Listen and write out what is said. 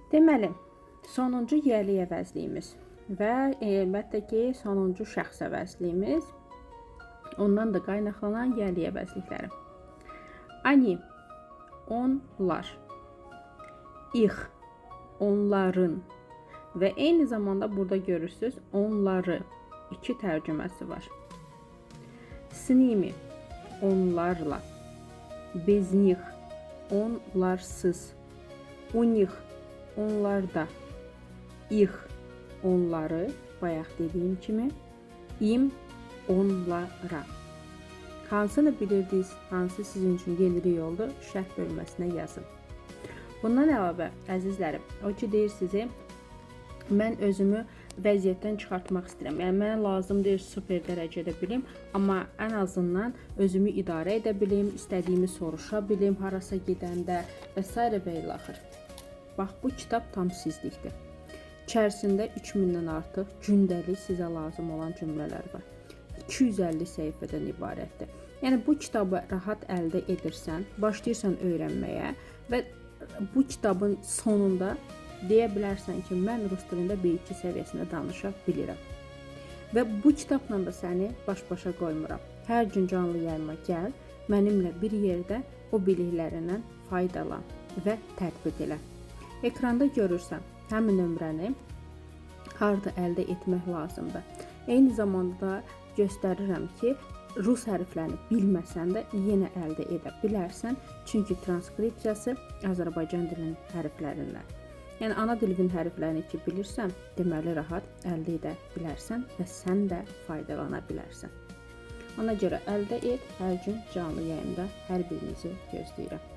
Deməli, sonuncu yiyəlik əvəzliyimiz və əlbəttə ki, sonuncu şəxs əvəzliyimiz, ondan da qaynaqlanan yiyəlik əvəzlikləri. Они, onlar, их, onların və eyni zamanda burada görürsüz onları, iki tərcüməsi var. С ними, onlarla, без них, onlarsız, у них, onlarda, их, onları, bayaq dediyim kimi, им, onlara. Hansını bilirdiniz, hansı sizin üçün yenilik oldu, şərh bölməsinə yazın. Bundan əlavə, əzizlərim, o ki deyir sizi, mən özümü vəziyyətdən çıxartmaq istəyirəm. Yəni mənə lazım deyil super dərəcədə bilim, amma ən azından özümü idarə edə bilim, istədiyimi soruşa bilim harasa gedəndə və sairə və ilaxır. Bax, bu kitab tam sizlikdir. İçərisində 3000-dən artıq gündəlik sizə lazım olan cümlələr var. 250 səhifədən ibarətdir. Yəni bu kitabı rahat əldə edirsən, başlayırsan öyrənməyə və bu kitabın sonunda deyə bilərsən ki, mən rus dilində B2 səviyyəsində danışa bilirəm. Və bu kitabla da səni baş-başa qoymuram. Hər gün canlı yayıma gəl, mənimlə bir yerdə o biliklərindən faydalan və tətbiq elə. Ekranda görürsən həmin nömrəni harda əldə etmək lazımdır. Eyni zamanda da göstərirəm ki, rus hərflərini bilməsən də yenə əldə edə bilərsən, çünki transkripsiyası Azərbaycan dilinin hərflərindən. Yəni ana dilinin hərflərini ki bilirsən, deməli rahat əldə edə bilərsən və sən də faydalana bilərsən. Ona görə əldə et, hər gün canlı yayımda hər birinizi gözləyirəm.